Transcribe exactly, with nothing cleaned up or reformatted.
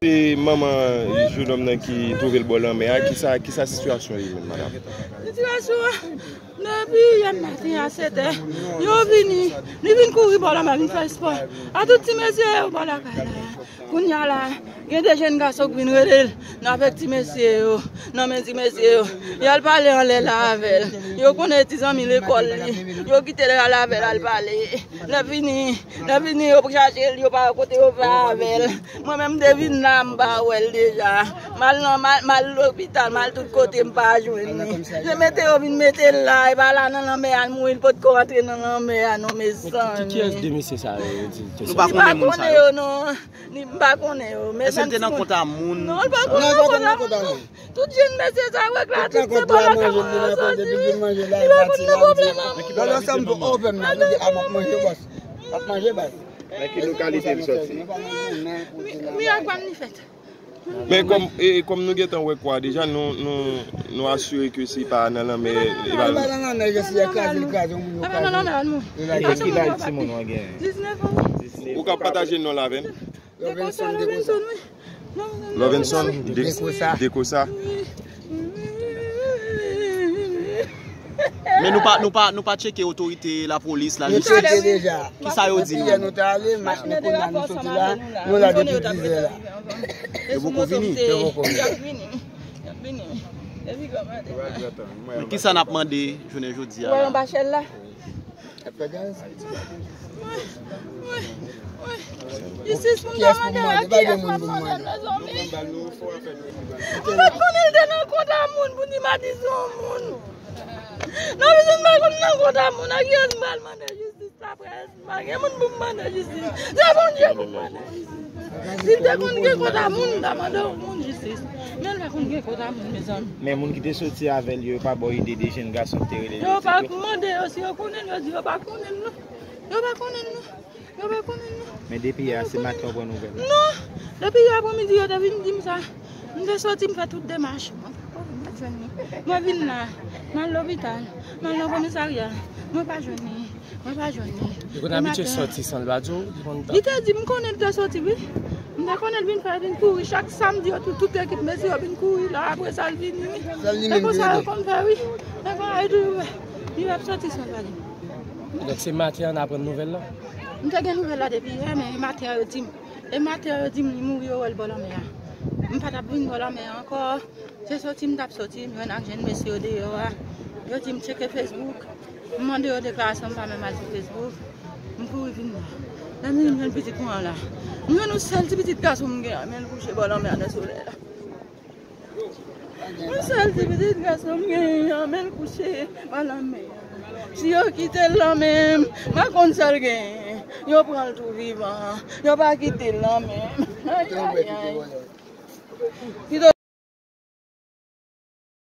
Se manman jennonm nan ki twouve l bò lanmè a. Kisa, kisa sitiyasyon li menm, madanm? Sitiyasyon an, depi yè maten a sèt è, yo vini, li vin kouri bò lanmè, vin fè espò. A tout ti mesye yo bò lakay la. Kounye a la, gen de jèn gason k vin rele l, n avèk ti mesye yo, nan men ti mesye yo. Y al pale anlè la avè l. Yo konnen ti zanmi lekòl li. Yo kite l al avè l al pale. Lè fini, lè fini, yo chache l, yo pa wè kote yo fè avè l. Mwen menm, m te vin la, m pa wè l deja. M al nan, m al, m al lopital, m al tout kote, m pa jwenn li. Se mete yo vin mete l la, e pa la nan lanmè a l mouri, l potko antre nan lanmè a non, mezanmi. Ki, ki, kiyès de mesye sa yo, yo di? Nou pa konnen moun sa yo. Li pa konnen yo non. Li, m pa konnen yo. Èske l te nan kont a moun? Non, l pa konnen nan kont a moun. Tout jèn mesye sa yo k la, tout se bò lakay mwen yo soti. Li pa konn nan pwoblèm an moun. Nan lòt sa m tou open nan, nou di a m ap manje bòs. M ap manje bòs. Nan ki lokalite l soti? Mi ak pa m ni fèt. Men kòm, e, e, kòm nou gentan wè kwa deja, nou, nou, nou asire ke se pa nan lanmè, e pa nan lanmè, si e kraze, li kraze, yon moun yo kraze. Li pa nan lanmè, non. Ki laj timoun ou an genyen? Diznèf an. Ou ka pataje non l avè n? Lovenson Dekosa. Lovenson Dekosa. Dekosa. Men nou pa, nou pa, nou pa tcheke otorite lapolis, lajistis. Nou tcheke deja. Kisa yo di nou? Depi yè nou t ale, men kounye a nou soti la, nou la depi diz è la. Yo poko vini? Yo poko vini. Men kisa n ap mande jounen jodi a la? Jistis pou m ta mande, a kiyès m ap mande l, mezanmi? M pa t konnen l te nan kont a moun pou di m a di se yon moun. Non, men m pa konn nan kont a moun, a kiyès m pral mande jistis la, près? M pa gen moun pou m mande jistis. Se Bondye pou m mande jistis. Si m te konn gen kont a moun, m ta mande yon moun jistis. Men l pa konn gen kont a moun, mezanmi. Men moun ki te soti avè l yo, yo pa ba w ide de jèn gason ki te rele l yo? Yo pa mande yo si yo konnen l, yo di yo pa konnen l non. Yo pa konnen l non. Yo pa konnen l non. Men depi yè a, se maten w pran nouvèl? Non. Depi yè aprèmidi, yo te vin di m sa. M te soti, m fè tout demach. Mwen pa jwenn li. Mwen vin la. M al lopital. M al nan komisarya. Mwen pa jwenn li. Mwen pa jwenn li. Li konn abitye soti san l pa di w? Li konn... Li te di m konnen l te soti, wi. M te konnen l vin fè, vin kouri. Chak samdi, yo tout, tout ekip mesye yo vin kouri la. Apre sa, l vini, wi. Se konsa yo konn fè, wi. Se konsa yo toujou fè. Li p ap soti san l pa di m. Donk, se maten an n aprann nouvèl la? M te gen nouvèl la depi yè, men maten an, yo di m. E maten an, yo di m li mouri, yo wè l bò lanmè a. M pa t ap vin bò lanmè a ankò. Se soti m t ap soti, m jwenn ak jèn mesye yo deyò a. Yo di m tcheke Facebook. M mande yo deklarasyon, m pa menm al sou Facebook. M kouri vin la. Lè m vin jwenn pitit mwen an la. M jwenn yon sèl ti pitit gason m gen an, men l kouche bò lanmè a nan solèy la. Yon sèl ti pitit gason m genyen an, men l kouche bò lanmè a. Si yo kite l nan men m, m pa konn sa l genyen. Yo pran l tou vivan. Yo pa kite l nan men m. Ay, ay, ay.